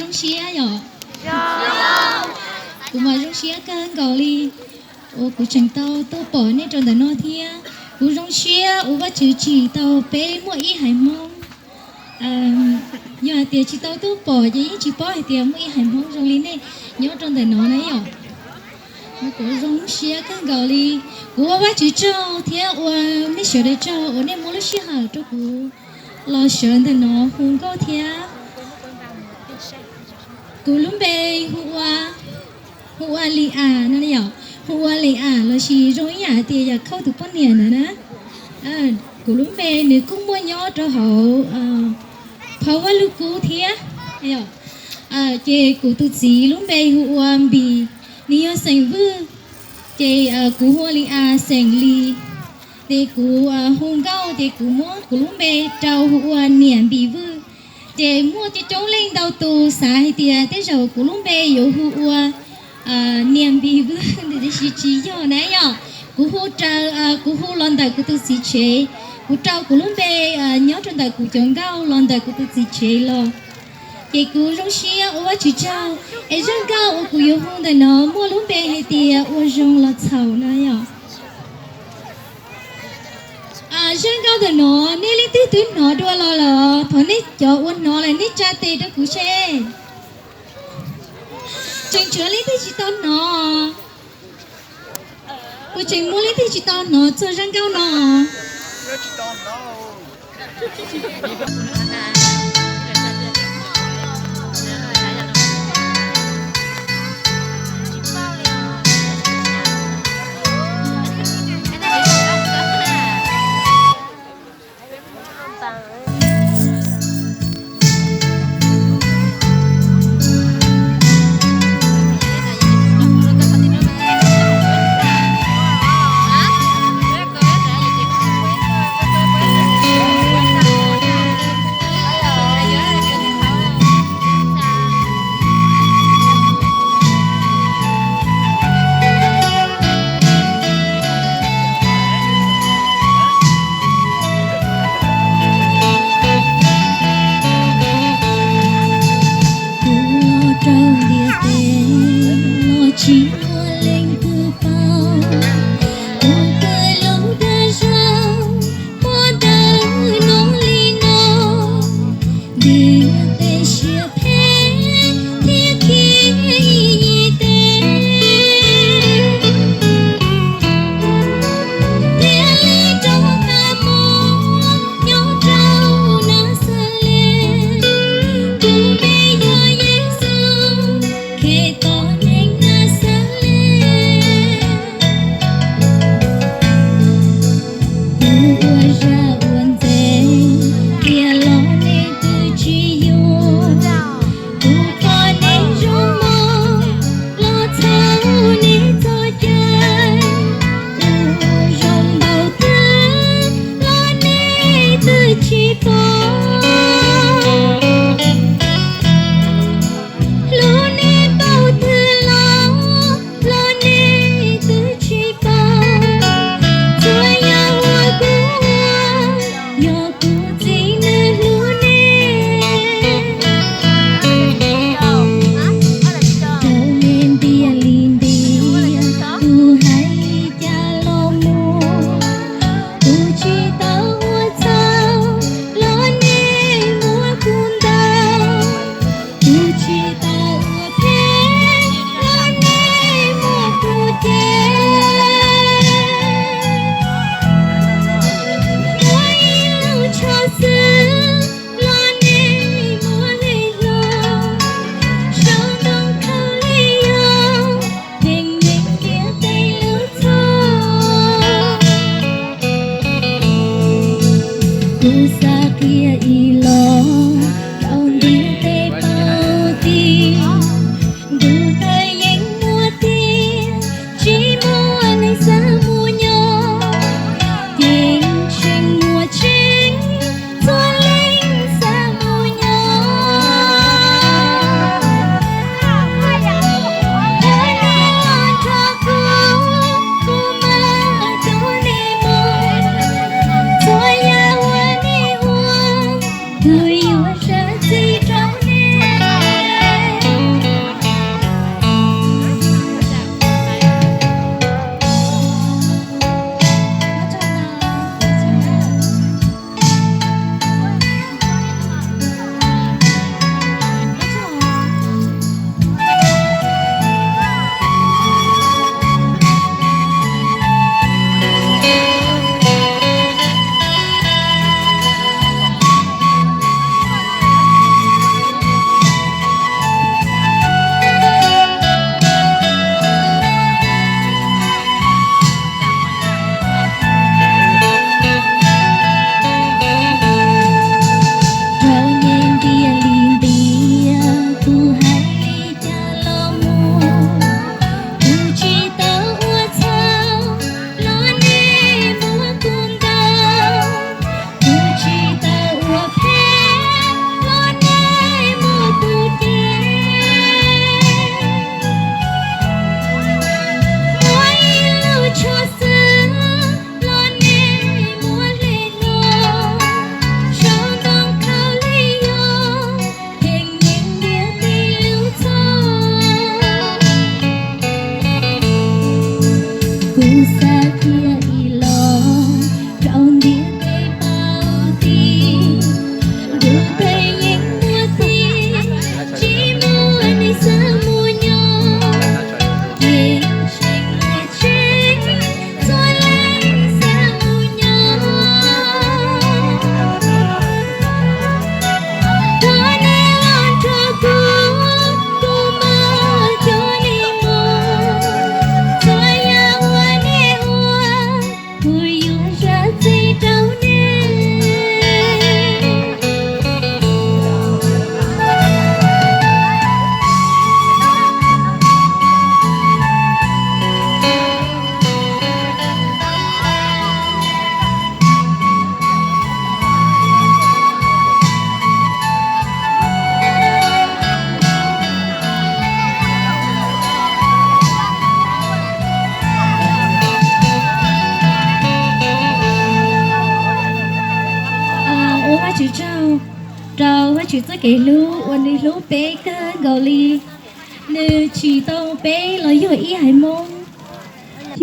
Zoo siab yom? Kuv mas zoo siab kawg nkaus li uas kuv tseem tau tuaj pom nej rau ntawm no thiab. Kuv zoo siab uas Vajtswv tsim tau peb muaj ib haiv Hmoob. Yog hais tias tsis tau tuaj pom ces yeej tsis paub hais tias muaj ib haiv Hmoob zoo li nej nyob rau ntawm no na yom. Kuv zoo siab kawg nkaus li. Kuv ua Vajtswv tsaug thiab ua nej sawv daws tsaug uas nej muab lub sij hawm rau kuv los sawv ntawm no hu nkauj thiab. Kuv lub npe hu ua, hu ua Li As no yom, hu ua Li As lossis zoo ib yam tias yam khauj tus poj niam ntawd na. Kuv lub npe nws kuj muaj nyob rau hauv phau Vaj Lug Kub thiab. Ces kuv tus txiv lub npe hu ua Npis, nws yog xeem Vwj. Ces kuv hu ua Li As xeem Lis. Ces kuv hu nkauj ces kuv muab kuv lub npe rau hu ua Niam Npis Vwj. Ces muaj coob coob leej ntau tus xav hais tias tej zaum kuv lub npe yuav hu ua Niam Npis Vwj, tiam sis tsis yog na yom. Kuv hu raws, kuv hu los ntawm kuv tus txiv tsev, kuv rau kuv lub npe nyob rau ntawm kuv cov nkauj los ntawm kuv tus txiv tsev los. Ces kuv zoo siab ua Vajtswv tsaug, es zaj nkauj uas kuv yuav hu ntawm no muaj lub npe hais tias ua zoo los txhaum no yom. Zaj nkauj ntawm no nej leej twg twb hnov dua los lawm? Thov nej cov uas hnov lawm nej tsa tes rau kuv seb. Tseem tshuav leej twg tsis tau hnov? Puas tseem muaj leej twg tsis tau hnov txog zaj nkauj no? Kuv los rau ntiaj teb los tsis muaj leej twg paub, kuv pw lub dag zog puag ntawm no li no, ntiaj teb siab phem thiab khib ib yig teb. Thiaj li rov qab mus nyob rau Naxales, tus npe yog Yexus, Khetos neeg Naxales. Kuv ua zaj ua ntxeev tias los nej twb tsis yuav, kuv kho nej zoo mog los txhaum nej txoj cai. Kuv ua zoo npaum twg los nej twb tsis pom, hlub nej npaum twg los los nej twb tsis paub. Txhua yam uas kuv ua yog kuv Txiv nws hlub nej. Rau nej ntiag li ntiag kuv hais li cas los muaj, kuv tsis tau ua txhaum los nej muab kuv ntaus, kuv tsis tau ua phem los nej muab kuv cem, muaj ib lub tsho xwb los nej muab hle hlo, sau ntoo khaus li yog pheej neeg ntiaj teb lub txhoj. Kuv xav qhia ib los rau ntiaj teb paub tias ntu thawj yeej muaj tiag, tsis muaj neeg xav mus nyob, yeej tseem muaj tseeb txhua leej xav mus nyob. Thov nej los nrog kuv, kuv mam coj nej mus, txhua yam uas nej ua kuv yuav zam txim rau nej. Tsaug rau Vajtswv txoj kev hlub uas nws hlub peb kawg nkaus li. Nws tsim tau peb los yog ib haiv Hmoob